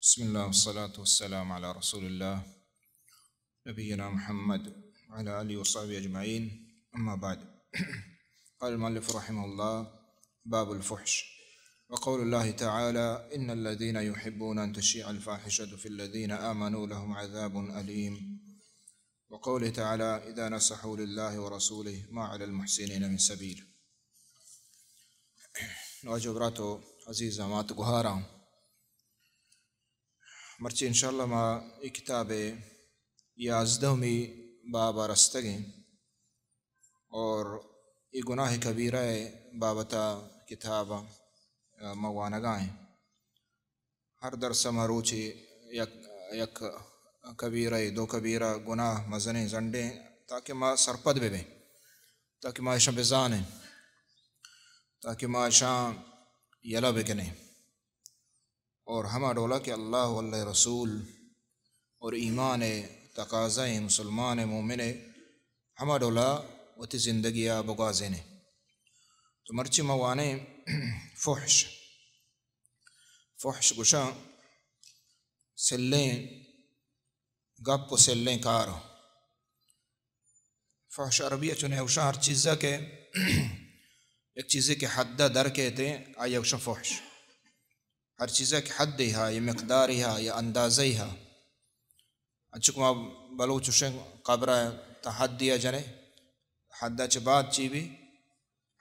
بسم الله والصلاة والسلام على رسول الله نبينا محمد وعلى آله وصحبه أجمعين. أما بعد. قال المؤلف رحمه الله: باب الفحش. وقول الله تعالى: إن الذين يحبون أن تشيع الفاحشة في الذين آمنوا لهم عذاب أليم. وقوله تعالى: إذا نصحوا لله ورسوله ما على المحسنين من سبيل. واجہ برات و عزیز مات گوھاراں، مرچی انشاءاللہ ما اے کتاب ءِ یازدہمی باب ءَ رستگیں اور اے گناہ کبیرہ ءِ بابت ءَ کتاب ءَ ما وانگا ایں۔ ہر درس ءَ ما روچے یک، یک کبیرہ، دو کبیرہ گناہ مزنیں زنڈیں، تاکہ ما سرپد بہ بیں، تاکہ ما اشاں بزانیں، تاکہ ما اشاں یلہ بکنیں۔ اور ہما ڈولا کہ اللہ و اللہ رسول اور ایمان ءِ تقاضا ایں، مسلمان ءِ، مومن ءِ، ہما ڈولا وتی زندگی ءَ بگوازینیں۔ تو مرچی ما وانیں فحش۔ فحش گوشاں سلیں گپ و سلیں کار۔ فحش عربی ءَ چون ءَ گوشاں، ہر چیز ءَ کہ یک چیزے کہ حد ءَ در کیت، آئی ءَ گوشاں فحش۔ ہر چیز ءَ کہ حدے ہا یا مقدارے ہا یا اندازہ ہا۔ انچو کہ ما بلوچ گوشیں، قبر ءَ تاں حدے ءَ جنے، حد ءَ چہ بعد چی بی؟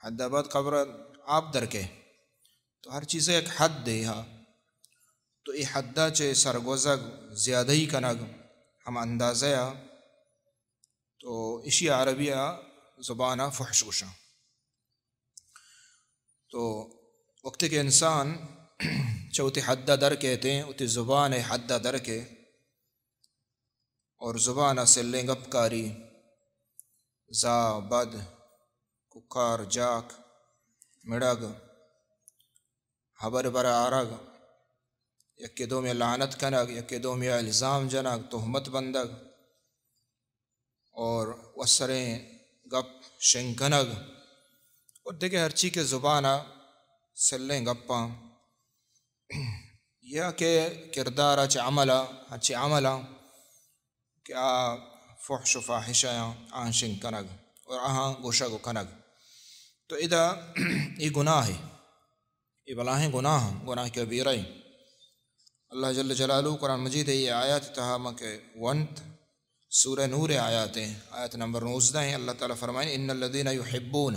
حد ءَ بعد قبر ءَ آپ در کئے۔ تو ہر چیز ءَ یک حدے ہا۔ تو اے حد ءَ چہ سرگوزگ، زیادہی کنگ، ہم اندازہ ءَ، تو اشی ءَ عربی ءَ زبان ءَ فحش گوشاں۔ تو وقتی کہ انسان چہ وتی حد ءَ در کیت، وتی زبان ءِ حد ءَ در کئے، اور زبان ءَ سلیں گپ کاری، زا، بد، کوکار، جاک، مڑگ، ہبر بر آرگ، یکے دومی ءَ لعنت کنگ، یکے دومی ءَ الزام جنگ، تہمت بندگ، اور وسریں گپ شنگ کنگ، اور دگہ ہرچی کہ زبان ءَ سلیں گپاں یا کہ کردار ءَ چہ عمل ءَ، ہرچی عملاں کہ آ فحش و فاحشہ آں، آہاں شنگ کنگ اور آہاں گوشگ و کنگ۔ تو ادا اے گناہے، اے بلاہیں گناہ، گناہ کبیرہ ایں۔ اللہ جل جلالہ قرآن مجید ءِ اے آیات ءِ تہا ما کہ ونت، سورہ نور ءِ آیات ایں، آیت نمبر نوزدہ ایں، اللہ تعالیٰ فرمائیں: إن الذين يحبون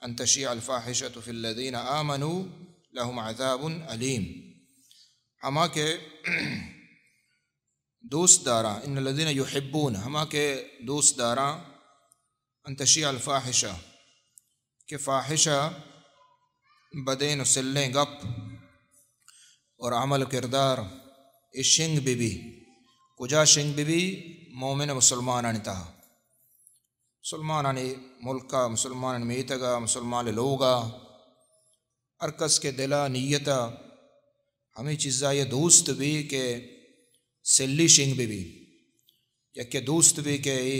أن تشيع الفاحشة في الذين آمنوا لهم عذاب أليم۔ ہما کہ دوست داراں، إن الذين يحبون، ہما کہ دوست داراں، أن تشيع الفاحشة، کہ فاحشہ، بدیں و سلیں گپ اور عمل کردار اے شنگ بہ بی۔ کجا شنگ بہ بی؟ مومن مسلمانانی تہا، مسلمانانی ملک ءَ، مسلمانانی میتگ ءَ، مسلمان لوگ ءَ۔ ہر کس کہ دل ءَ، نیت ءَ ہمے چیز ءَ آئی ءَ دوست بی کہ سلی شنگ بہ بی، یا کہ دوست بی کہ اے،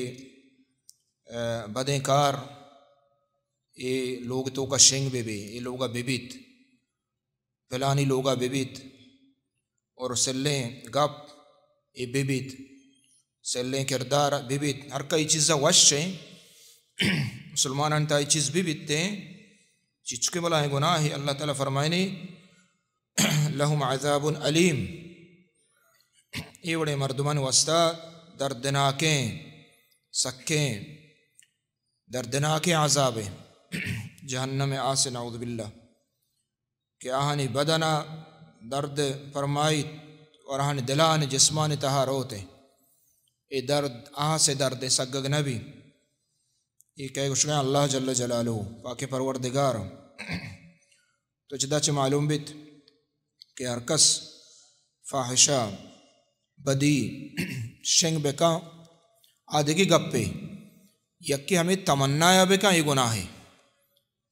اے، بدیں کار اے لوگ توکا شنگ بہ بی، اے لوگا بہ بیت، پلانی لوگا بہ بیت، اور سلیں گپ اے بہ بیت، سلیں کردار بہ بیت، ہر کئی چیزا وش ایں، مسلمانانی تہا اے چیز بہ بیت ایں، چچکے بلاہیں گناہے۔ اللہ تعالیٰ فرمائنی: لهم عذاب أليم، اے وڑیں مردمانی واسطہ دردناکیں، سکیں، دردناکیں عذابے، جہنم ءِ آس، نعوذ باللہ، کہ آہانی بدن ءَ درد پرمائیت اور آہانی دلانی، جسمانی تہا روت۔ اے درد آس ءِ درد ایں، سگگ نہ بی۔ اے کئے گوشگا؟ اللہ جل جلالہ، پاکیں پروردگار۔ تو چدا چہ معلوم بیت کہ ہر کس فاحشہ، بدی شنگ بکن، آ دگہ گپے، یکے ہمے تمنایا بکن، اے گناہے۔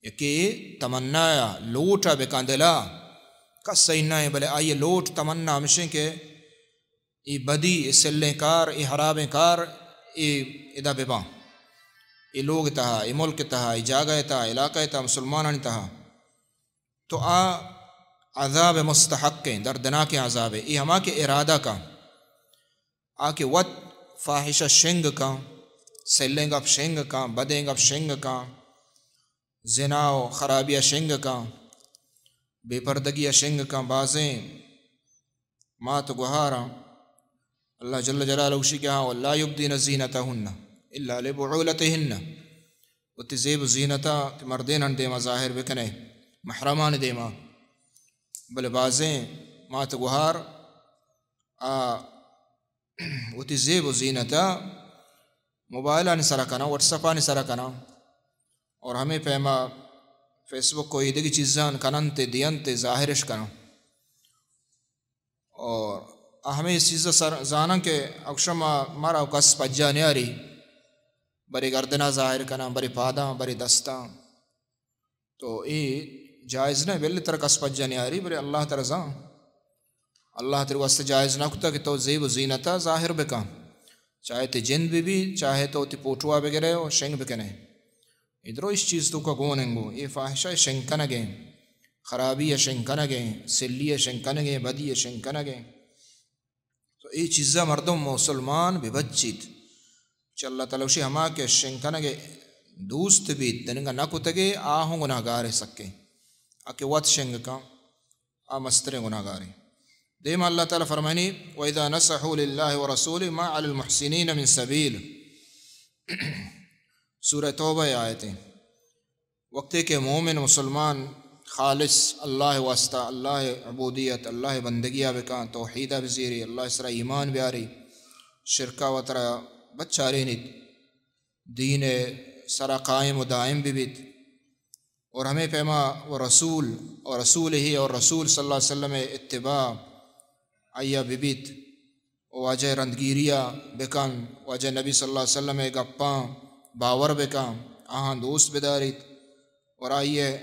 یکے تمنایا، لوٹا بکن دلا، کس سہی نہ ایں، بلے آئی لوٹ، تمنا ہمشیں کہ اے بدی، اے سلیں کار، اے حرابیں کار، اے ادا بباں، اے لوگ تہا، اے ملک تہا، اے جاگہ تہا، علاقہ تہا، مسلمانانی تہا۔ تو آ عذاب مستحق ایں، دردناکیں عذابے۔ اے ہما کہ ارادہ کن، آ کہ وت فاحشہ شنگ کن، سلیں گپ شنگ کن، بدیں گپ شنگ کن، زنا و خرابی ءَ شنگ کن، بے پردگی ءَ شنگ کن، بازیں مات و گہاراں اللہ جل جلالہ گوشی کہ ہاں، ولا یبدین زینتہن الا لبعولتہن، وتی زیب و زینت ءَ کہ مردینانی دیما ظاہر بکنے، محرمانی دیما، بلے بازیں مات و گہار آ وتی زیب و زینت ءَ موبائلانی سرا کناں، واٹس اپانی سرا کناں، اور ہمے پیما فیس بک و ایدگی چیزاں کننت، دینت، ظاہرش کناں۔ اور آ ہمے چیز سر زاناں کہ اگشم مارا کس پجا نیاری، برے گردنا ظاہر کناں، برے پاداں، برے دستاں۔ تو اے جائز نہ، بلے ترا کس پجا نیاری، بلے اللہ ترا زان۔ اللہ تیرے واسطہ جائز نہ کتا کہ تو زیب و زینتا ظاہر بکن، چاہے تی جند بہ بی، چاہے تو تی پوٹوا بگرے و شنگ بکنے۔ اے درو اس چیز توکا گون انگو، اے فاحشہ شنگ کنگیں، خرابی شنگ کنگیں، سلی شنگ کنگیں، بدی شنگ کنگیں۔ تو اے چیزا مردم مسلمان بہ بچیت۔ چہ اللہ تعالی گوشی، ہما کہ شنگ کنگ دوست بیت، دنگا نہ کتگے، آ ہوں گناہگارے سکیں۔ آ کہ وت شنگ کن، آ مستریں گناہگارے۔ دیما اللہ تعالی فرمانی، وَإِذَا نَصَحُوا لِلَّهِ وَرَسُولِهِ مَا عَلَى الْمُحْسِنِينَ مِنْ سَبِيلٍ۔ سورہ توبہ آیتیں۔ وقتے کہ مومن مسلمان خالص اللہ واسطہ، اللہ عبودیت، اللہ بندگیا بکاں، توحیدا بزیری، اللہ سرا ایمان بیاری، شرکا وترا بچارینیت، دین سرا قائم و دائم ببیت، اور ہمے پیما و رسول، اور رسول ہی، اور رسول صلی اللہ علیہ وسلم اتباع آئیا ببیت۔ و واجہ رندگیریا بکن، واجہ نبی صلی اللہ علیہ وسلم گپاں باور بکن، آہاں دوست بداریت، اور آئیے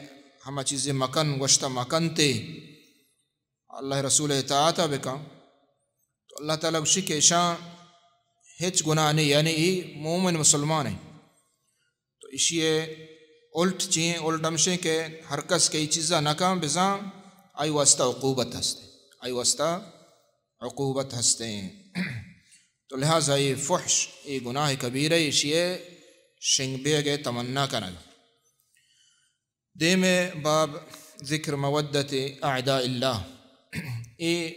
ہما چیزے مکن گوشتہ مکنتے، اللہ رسول اطاعتا بکن۔ تو اللہ تعالی گوشی کہ اشاں ہچ گناہ نہیں، یعنی ای مومن مسلمان ہیں۔ تو اشی الٹ چی ہیں؟ الٹ ہمشیں کہ ہر کس کہ ای چیزا نہ کن، بزاں آئی واسطہ عقوبت ہستے، آئی واسطہ عقوبت ہستیں۔ تو لہذا یہ فحش، یہ گناہ کبیرہ، اشی شنگ بیگ تمنا کنگ۔ دیم باب ذکر مودت اعداء اللہ۔ اے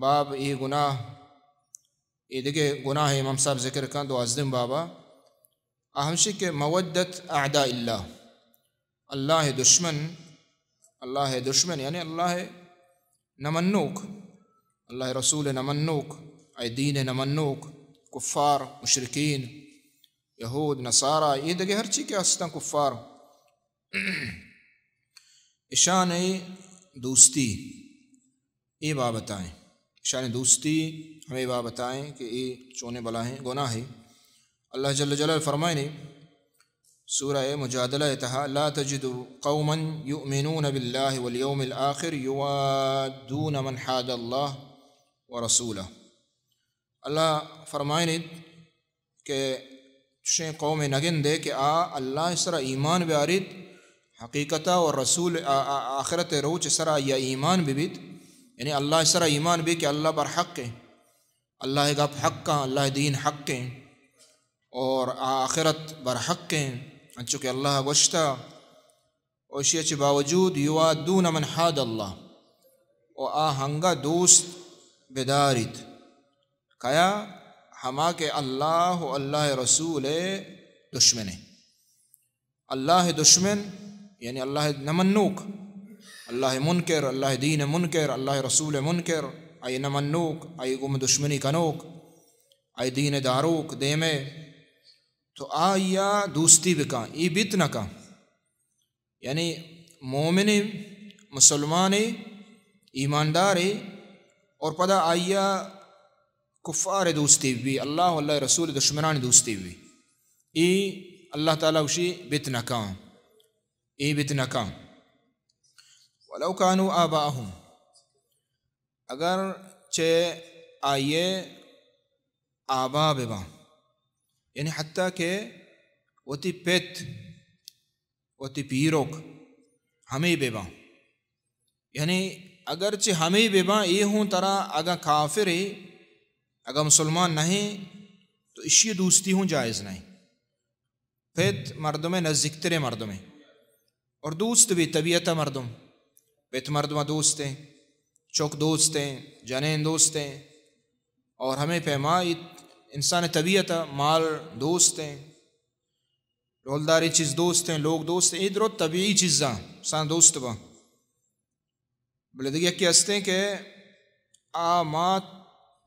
باب، اے گناہ، اے دگہ گناہ امام صاحب ذکر کن دوازدہ بابا، آ ہمشی کہ مودت اعداء اللہ، اللہ دشمن، اللہ دشمن یعنی اللہ نہ منوک، اللہ رسول نہ منوک، اے دین نہ منوک، کفار، مشرکین، یہود، نصارا، اے دگہ ہرچی کہ ہستاں کفار، اشانی دوستی اے بابت آئیں۔ اشانی دوستی ہمیں بابت آئیں کہ اے چونے بلاہیں گناہے۔ اللہ جل جلالہ فرمائنی سورہ مجادلہ تہا، لا تجد قوما يؤمنون بالله واليوم الآخر يوادون من حاد الله ورسوله۔ اللہ فرمائنی کہ چشیں قومے نگندے کہ آ اللہ سرا ایمان بیاریت، حقیقتا و رسول آ-، آ-، آخرت روچ سرا یا ایمان ببیت، یعنی اللہ سرا ایمان بی کہ اللہ برحق ہیں، اللہ گپ حق ہیں، اللہ دین حق ہیں، اور آخرت برحق ہیں، انچو کہ اللہ گوشتا، و اشی چہ باوجود یوادون من حاد اللہ، و آ ہنگا دوست بداریت۔ کیا؟ ہما کہ اللہ و اللہ رسول دشمن ہیں۔ اللہ دشمن یعنی اللہ نمنوک، اللہ منکر، اللہ دین منکر، اللہ رسول منکر، آئی نمنوک، آئی گم دشمنی کنوک، آئی دین داروک دیمے، تو آیا دوستی بکن، ای بیت نکن۔ یعنی مومنے، مسلمانے، ایماندارے، اور پدا آئیا کفار دوستی بی، اللہ و اللہ رسول دشمنانی دوستی بی۔ ای اللہ تعالی گوشی بیت نکان، ای بیت نکان۔ ولو کانوا آباءہم، اگر چہ آئیے آبا بباں، یعنی حتی کہ وتی پت، وتی پیرک ہمے بباں، یعنی اگرچہ ہمے بہ باں، اے ہوں ترا اگاں کافرے، اگاں مسلمان نہ ایں، تو اشی دوستی ہوں جائز نہ ایں۔ پت مردم ءِ نزیکتریں مردم ایں۔ اور دوست بھی طبیعت ءَ مردم، پت مردم ءَ دوست ایں، چک دوست ایں، جنین دوست ایں، اور ہمے پیما انسان ءِ طبیعت ءَ مال دوست ایں، ڈولداریں چیز دوست ایں، لوگ دوست ایں، اے درو طبیعی چیزاں انسان دوست باں۔ بلے دگہ یکے ہستیں کہ آ مات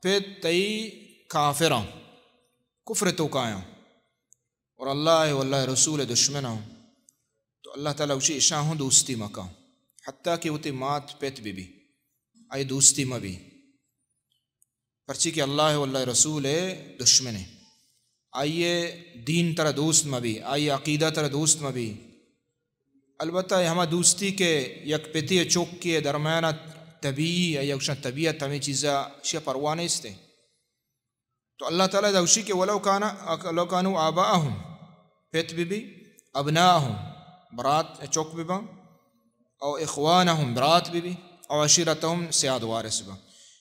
پت تئی کافراں، کفر ءِ توکایاں، اور اللہ ءِ و اللہ ءِ رسول ءِ دشمناں، تو اللہ تعالیٰ گوشی اشاں ہوں دوستی مکن، حتیٰ کہ وتی مات پت بہ بی، آئی دوستی مہ بی۔ پرچی کہ اللہ ءِ و اللہ ءِ رسول ءِ دشمن ایں۔ آئی ءِ دین ترا دوست مہ بی، آئی ءِ عقیدہ ترا دوست مہ بی۔ البتہ اے ہما دوستی کہ یک پتے ءُ چکے ءِ درمیان ءَ طبیعی، آئی ءَ گوشاں طبیعت، ہمے چیز ءَ اشی ءَ پرواہ نیست ایں۔ تو اللہ تعالیٰ دا گوشی کہ ولو کان، لو کانوا آباءہم، پت بہ بی، ابناءہم، برات چک بہ باں، او اخوانہم، برات بہ بی، او عشیرتہم، سیاد وارث باں۔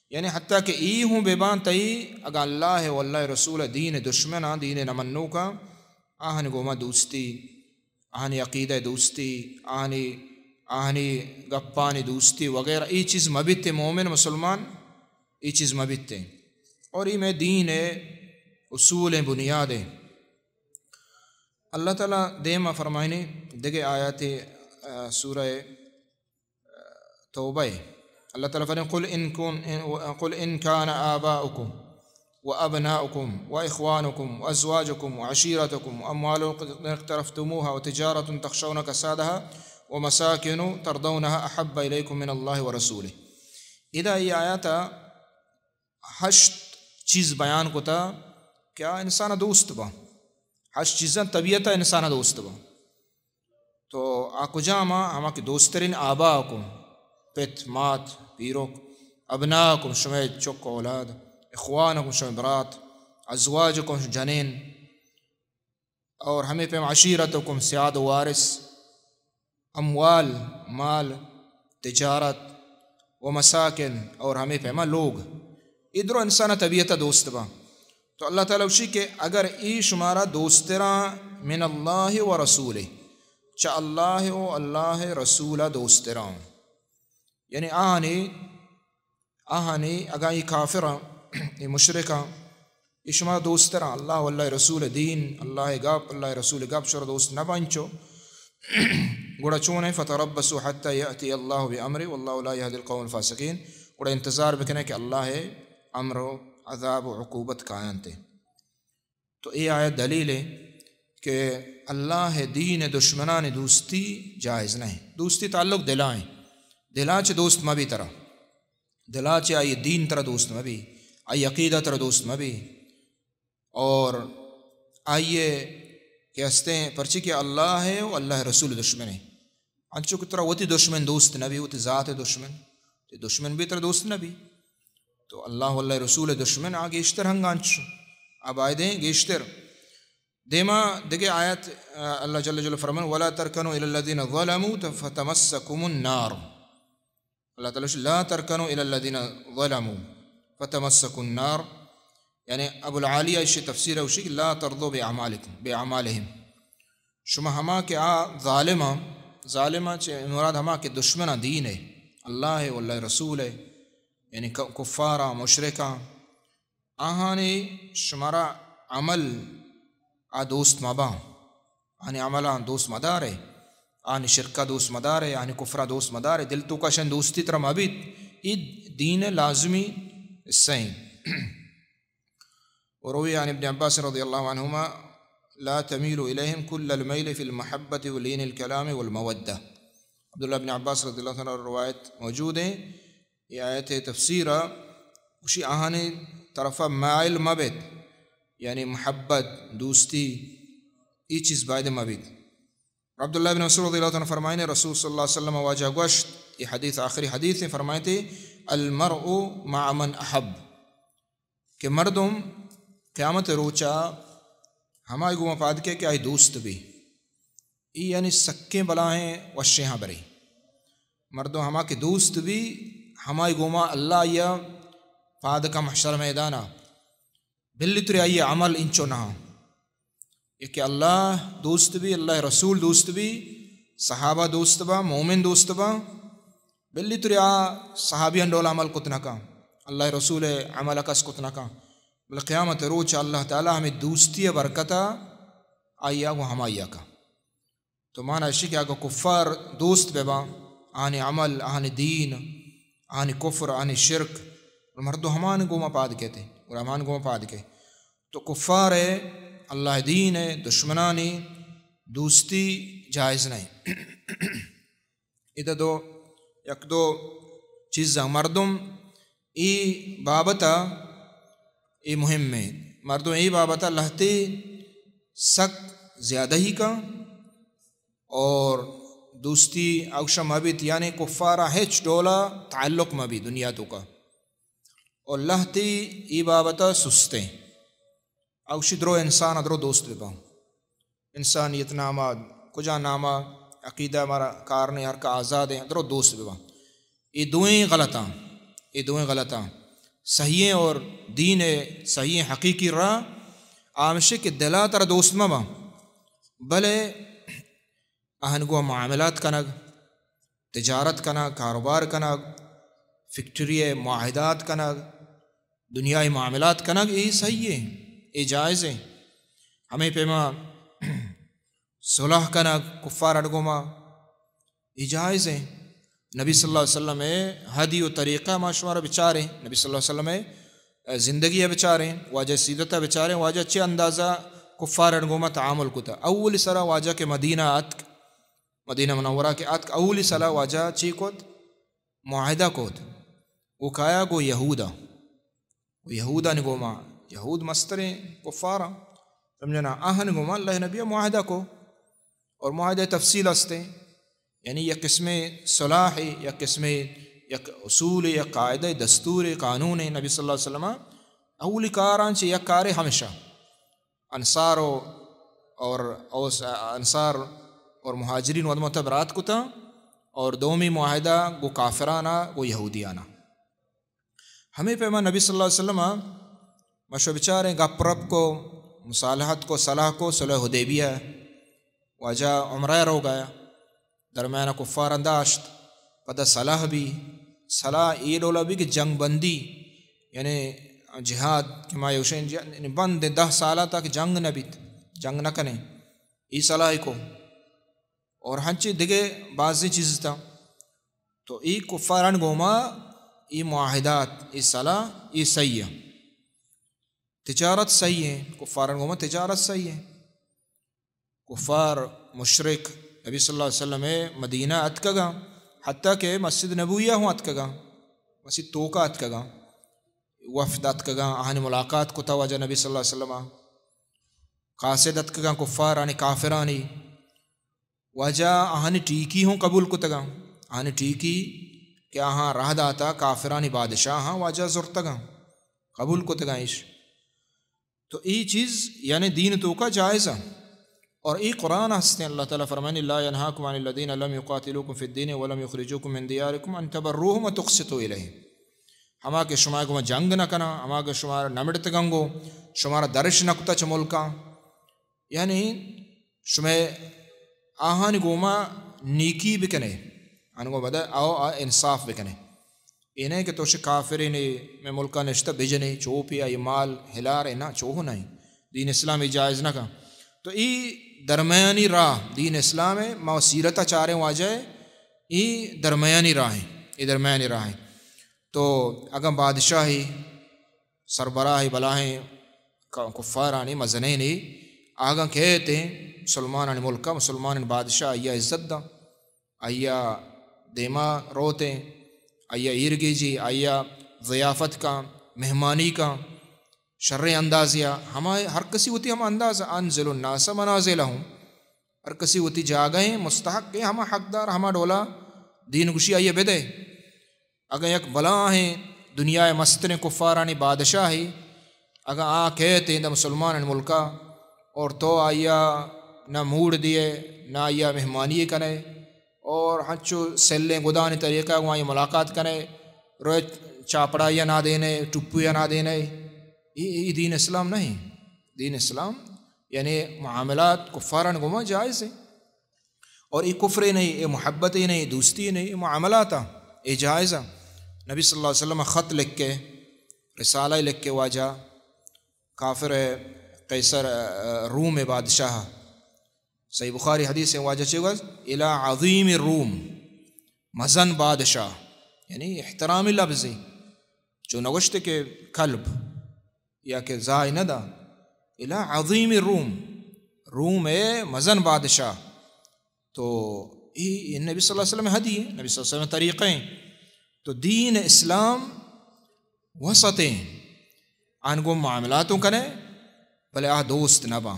یعنی حتیٰ کہ اے ہوں بہ باں تئی، اگاں اللہ ءِ و اللہ ءِ رسول ءِ دین ءِ دشمناں، دین ءِ نہ منوکاں، آہانی گوما دوستی، آہانی عقیدہ ءِ دوستی، آہانی، آہانی گپانی دوستی وغیرہ، اے چیز مہ بیت، مومن مسلمان اے چیز مہ بیت۔ اور اے مئے دین ءِ اصول ایں، بنیاد ایں۔ اللہ تعالیٰ دیما فرمائنی دگہ آیات، آ، سورہ توبہ ءَ اللہ تعالیٰ فرمائے، قل ان کن، ان، قل ان کان آباؤکم و ابناؤکم و اخوانکم و ازواجکم و عشیرتکم و اموال اقترفتموها و تجارة تخشون کسادها و مساکن ترضونها احب الیکم من اللہ و رسولہ۔ ادا اے آیات ءَ ہشت چیز بیان کتا کہ آ انسان ءَ دوست باں۔ ہشت چیزاں طبیعت ءَ انسان ءَ دوست باں۔ تو آ کجام آں؟ ہما کہ دوسترین آباءکم، پت، مات، پیرک، ابناءکم، شمئے چک اولاد، اخوانکم، شمئے برات، ازواجکم، جنین، اور ہمے پیم عشیرتکم، سیاد و وارث، اموال، مال، تجارت، و مساکن، اور ہمے پیما لوگ۔ اے درو انسان ءِ طبیعت ءَ دوست باں۔ تو اللہ تعالیٰ گوشی کہ اگر اے شمارا دوستراں من اللہ و رسولہ، چہ اللہ و اللہ ءِ رسول ءَ دوستراں، یعنی آہانی، آہانی اگاں اے کافراں، اے مشرکاں، اے شما دوستراں، اللہ و اللہ ءِ رسول ءِ دین، اللہ ءِ گپ، اللہ ءِ رسول ءِ گپ شمارا دوست نہ باں انچو، گڑا چون ایں؟ فتربصوا حتی یأتی اللہ بأمرہ واللہ لا یہدی القوم الفاسقین، گڑا انتظار بکنے کہ اللہ ءِ امر و عذاب و عقوبت کاینت۔ تو اے آیت دلیل ایں کہ اللہ ءِ دین ءِ دشمنانی دوستی جائز نہ ایں۔ دوستی تعلق دلا ایں۔ دلا چہ دوست مہ بی ترا۔ دلا چہ آئی دین ترا دوست مہ بی، آئی عقیدہ ترا دوست مہ بی، اور آئی کہ ہستیں، پرچی کہ اللہ ءِ و اللہ ءِ رسول ءِ دشمن ایں۔ انچو کہ ترا وتی دشمن دوست نہ بی، وتی ذات ءِ دشمن، تئی دشمن بی ترا دوست نہ بی۔ تو اللہ و اللہ ءِ رسول ءِ دشمن آ گیشتر ہنگا انچو، آ بایدیں گیشتر۔ دیما دگہ آیت، آ، اللہ جل جلالہ فرمان، ولا ترکنوا الی الذین ظلموا فتمسکم النار۔ اللہ تعالیٰ گوشی، لا ترکنوا الی الذین ظلموا فتمسکم النار، یعنی ابو العالیہ اشی تفسیر ءَ گوشی کہ لا ترضوا باعمالکم، باعمالہم۔ شما ہما کہ آ ظالماں، ظالماں چہ مراد ہما کہ دشمناں دین ءِ، اللہ ءِ و اللہ ءِ رسول ءِ، یعنی ک-، کفاراں، مشرکاں، آہانی شمارا عمل آ دوست مہ باں۔ آہانی عملاں دوست مہ دارے، آہانی شرکا دوست مہ دارے، آہانی کفرا دوست مہ دارے، دل توکا شن دوستی ترا مہ بیت۔ اے دین ءِ لازمی حصہ ایں۔ وروی عن ابن عباس رضی اللہ عنہما، لا تمیلوا الیہم کل المیل فی المحبۃ و لین الکلام والمودۃ۔ عبداللہ ابن عباس رضی اللہ تعالیٰ عنہ روایت موجود ایں۔ اے آیت ءِ تفسیر ءَ گوشی، آہانی طرف ءَ مائل مہ بیت، یعنی محبت، دوستی، اے چیز باید مہ بیت۔ عبداللہ بن مسعود رضی اللہ تعالیٰ عنہ فرمائنے، رسول صلی اللہ علیہ وسلم ءَ واجہ گوشت، اے حدیث آخری حدیث ایں، فرمائتے، المرء مع من احب، کہ مردم قیامت ءِ روچا ہمائی گوما پاد کئے کہ آئی دوست بی۔ اے یعنی سکیں بلاہیں وشیں ہبرے۔ مردم ہما کہ دوست بی، ہمائی گوما اللہ آئیا پاد کا محشر میدانا۔ بلی تری آئی عمل انچو نہ۔ یکے اللہ دوست بی، اللہ رسول دوست بی، صحابہ دوست با، مومن دوست با، بلی تری آ صحابیان ڈول عمل کت نہ کا، اللہ رسول عمل کس کت نہ کا۔ بلے قیامت روچ اللہ تعالی ہمیں دوستی برکتا آئیا گو ہمائی کا۔ تو مانا اشی کہ اگہ کفار دوست بباں، آہانی عمل، آہانی دین، آہانی کفر، آہانی شرک، مردم ہمان گوما پاد کیتے، اور ہمان گوما پاد کے۔ تو کفار ہے، اللہ دین ہے، دشمنانی دوستی جائز نہیں۔ ادا دو، یک دو چیزاں مردم ای بابتا، ای مہم ہے، مردم ای بابتا لہتے سک زیادہ ہی کا اور دوستی اوشا مبیت، یعنی کفارا ہچ ڈولا تعلق مبی دنیا تو کا۔ اور لہتے ای بابتا سستے۔ اوشی درو انسان درو دوست بباں۔ انسانیت نامہ، کجا نامہ، عقیدہ مارا کار نہیں، ہر کا آزاد ہیں، درو دوست بباں۔ یہ دوئیں غلطاں، یہ دوئیں غلطاں۔ صحیح ہیں اور دین ہے، صحیح ہیں، حقیقی راہ آمشے کہ دلا ترا دوست مباں۔ بلے اہن گو معاملات کنگ، تجارت کنگ، کاروبار کنگ، فیکٹری معاہدات کنگ، دنیای معاملات کنگ، اے صحیح ہے، اے جائز ہے۔ ہمیں پیما صلح کنگ کفار اڈگوما، اے جائز ہے۔ نبی صلی اللہ علیہ وسلم ہے ہدی و طریقہ ما شمارا بچاریں۔ نبی صلی اللہ علیہ وسلم ہے زندگی ہے بچاریں، واجہ سیرت ہے بچاریں، واجہ چے اندازہ کفار اڈگوما تعامل کتا۔ اول سرا واجہ کے مدینہ اتک، مدینہ منورہ کہ آتک، اولی سلا واجہ چی کت؟ معاہدہ کت۔ او کایا گو یہودا۔ او یہودانی گوما، یہود مستریں کفاراں۔ سمجھنا؟ آہن گوما اللہ نبی معاہدہ کو۔ اور معاہدہ تفصیل ہستے۔ یعنی یک قسم صلاح، یک قسم، یک اصول، یک قاعدہ، دستور، قانون نبی صلی اللہ علیہ وسلم۔ اولی کاران چی یک کارے ہمیشہ انصار و، اور اوس، انصار اور مہاجرین ودمت برات کتا، اور دومی معاہدہ گو کافرانا، گو یہودیانا۔ ہمیں پیما نبی صلی اللہ علیہ وسلم مشو بچاریں گپ رپ کو، مصالحت کو، صلاح کو، صلح حدیبیہ، واجہ عمرہ روگا درمیان کفار داشت، پدا صلاح بی، صلاح اے ڈولا بی کہ جنگ بندی، یعنی جہاد کہ ما یوشین جہاد، یعنی بند دہ سالہ تک جنگ نہ بیت، جنگ نہ کنے، ای صلاح کو۔ اور ہنچی دگہ بازیں چیز تا۔ تو ای کفاران گوما ای معاہدات، ای صلاح، ای صحیح ہے۔ تجارت صحیح ہے، کفاران گوما تجارت صحیح ہے۔ کفار، مشرک، نبی صلی اللہ علیہ وسلم مدینہ اتکگاں، حتیٰ کہ مسجد نبویہ ہوں اتکگاں، مسجد توکا اتکگاں، وفد اتکگاں، آہانی ملاقات کتا واجہ نبی صلی اللہ علیہ وسلم۔ قاصد اتکگاں کفارانی، کافرانی، واجہ آہانی ٹیکی ہوں قبول کتگاں، آہانی ٹیکی کہ آہاں راہ داتا کافرانی بادشاہاں واجہ زرتگاں، قبول کتگاں ایش۔ تو ای چیز یعنی دین توکا جائز ہے۔ اور ای قرآن ہستیں، اللہ تعالیٰ فرمانی، لا ينهاكم عن الذين لم يقاتلوكم في الدين ولم يخرجوكم من دياركم أن تبروهم وتقسطوا إليهم۔ ہما کہ شما گوما جنگ نہ کنا، ہما کہ شما نمڑتگنگو، شما را درش نہ کتا چہ ملکاں، یعنی شما آہانی گوما نیکی بکنے، آہانی گوما بدے او آ انصاف بکنے۔ اے نہ کہ تو شے کافرے نے میں ملکا نشتہ بجنے، چوپی آئی مال ہلارے، نہ، چوہ نہیں۔ دین اسلام ای جائز نہ کن۔ تو ای درمیانی راہ دین اسلام ہے، ما سیرتا چاریں واجہ ہے، ای درمیانی راہ ہے، ای درمیانی راہ ہے۔ تو اگاں بادشاہی سربراہی بلاہیں ک-، کفارانی مزنینے آگاں کہتے مسلمانانی ملکا، مسلمانانی بادشاہ آئیا عزت داں۔ آئیا دیما روتیں، آئیا ایرگیجی، آئیا ضیافت کاں، مہمانی کاں، شریں اندازیا، ہما ہر کسی وتی ہما انداز، انزل الناس منازلهم، ہر کسی وتی جاگہیں مستحق ہے، ہما حقدار، ہما ڈولا دین گوشی آئیا بدے۔ اگاں یک بلاہیں دنیا مستریں کفارانی بادشاہی، اگاں آ کہتے دا مسلمانانی ملکا اور تو آئیا نہ موڑ دیے، نہ آئیا مہمانی کنے، اور ہنچو سلیں گدانی طریقہ گوں آئی ملاقات کنے، روئے چاپڑائی نہ دینے، ٹپوی نہ دینے۔ یہ، یہ دین اسلام نہیں۔ دین اسلام یعنی معاملات کفاران گوما جائز ہے۔ اور یہ کفر نہیں، یہ محبت نہیں، دوستی نہیں، یہ معاملات ہیں، یہ جائز ہیں۔ نبی صلی اللہ علیہ وسلم خط لکھ کے، رسالہ لکھ کے واجہ کافر قیصر، آ، روم بادشاہ۔ صحیح بخاری حدیث ہیں، واجہ چے گوشت؟ الی عظیم الروم، مزن بادشاہ، یعنی احترامی لفظی، جو نگوشت کہ کلب یا کہ زائی نہ دا، الی عظیم الروم، روم مزن بادشاہ۔ تو ای، ای نبی صلی اللہ علیہ وسلم ہدی ہے، نبی صلی اللہ علیہ وسلم طریقہ ہیں۔ تو دین اسلام وسط ہیں، آن گوں معاملاتوں کنے، بلے آ دوست نہ باں،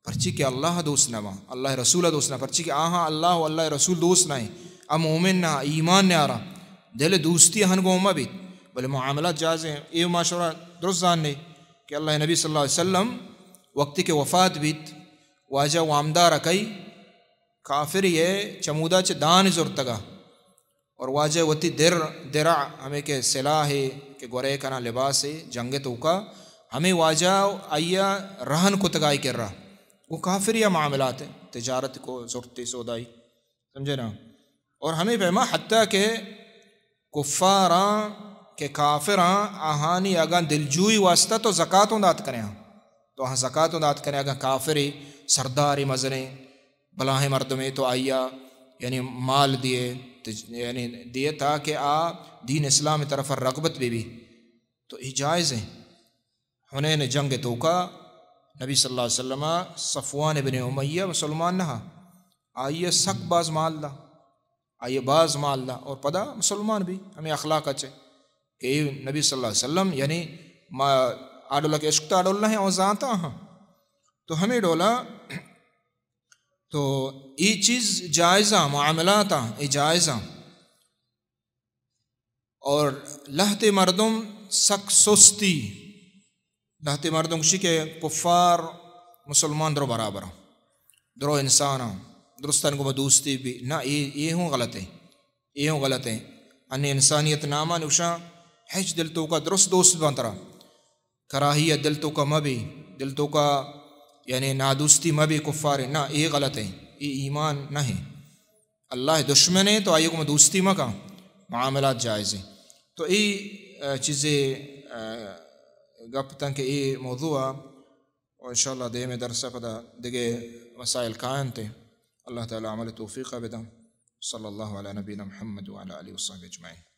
پرچی کہ اللہ دوست نہ باں، اللہ رسول دوست نہ، پرچی کہ آہاں اللہ و اللہ رسول دوست نہ ہیں، آ مومن نہ، ایمان نہ آرا، دل دوستی ہن گوں مہ بیت، بلے معاملات جائز ہیں۔ اے ما شرا درست زان نے کہ اللہ نبی صلی اللہ علیہ وسلم وقتی کہ وفات بیت، واجہ وامدار کئی کافر یہ چمودا چہ دان زرتگا، اور واجہ وتی در، درع، ہمیں کہ سلاح کہ گورے کنا، لباس جنگ توکا، ہمیں واجہ آئیا رہن کتگائی کر رہا۔ وہ کافر یا معاملات ہیں، تجارت کو زرتی سودائی، سمجھے نا؟ اور ہمیں پیما حتیٰ کہ کفاراں کہ کافراں آہانی اگاں دلجوئی واسطہ تو زکاتوں دات کریں، تو ہاں زکاتوں دات کریں، اگاں کافری سرداری مزنیں بلاہیں مردمے تو آئیا یعنی مال دیے، تج-، یعنی دیے تاکہ آ دین اسلام طرف رغبت بی بی، تو ای جائز ہیں۔ حنین جنگ توکا نبی صلی اللہ علیہ وسلم صفوان ابن امیہ مسلمان نہ، آئیے سک باز مال دا، آئیے باز مال دا اور پدا مسلمان بھی ہمیں اخلاق اچھے کہ اے نبی صلی اللہ علیہ وسلم یعنی ما آڈولا کے عشق تا آڈول نہ ہیں اور زانتا ہاں۔ تو ہمیں ڈولا تو ای چیز جائزہ معاملات ہیں، ای جائزہ۔ اور لہتے مردم سک سستی، لہتے مردم گوشی کہ کفار مسلمان درو برابر ہیں، درو انسان ہیں، درستان گو دوستی بھی نہ، یہ، یہ ہوں غلط ہے، یہ ہوں غلط ہے۔ ان انسانیت ناما نوشاں ہچ دل توکا درست دوست بانترا۔ کراہیت دل توکا مہ بی، دل توکا یعنی نادوستی مہ بی کفار، نہ، اے غلط ہیں، اے ایمان نہ ہیں۔ اللہ دشمن ہیں تو آئیے گوما دوستی مہ کن، معاملات جائز ہیں۔ تو اے، آ، چیزے، آ، گپ تن کہ اے موضوع آ، و انشاءاللہ دیمے درس پدا دگے مسائل کائنتے۔ اللہ تعالی عمل توفیق بدن۔ صلی اللہ علی نبینا محمد وعلی آلہ وصحبہ اجمعین۔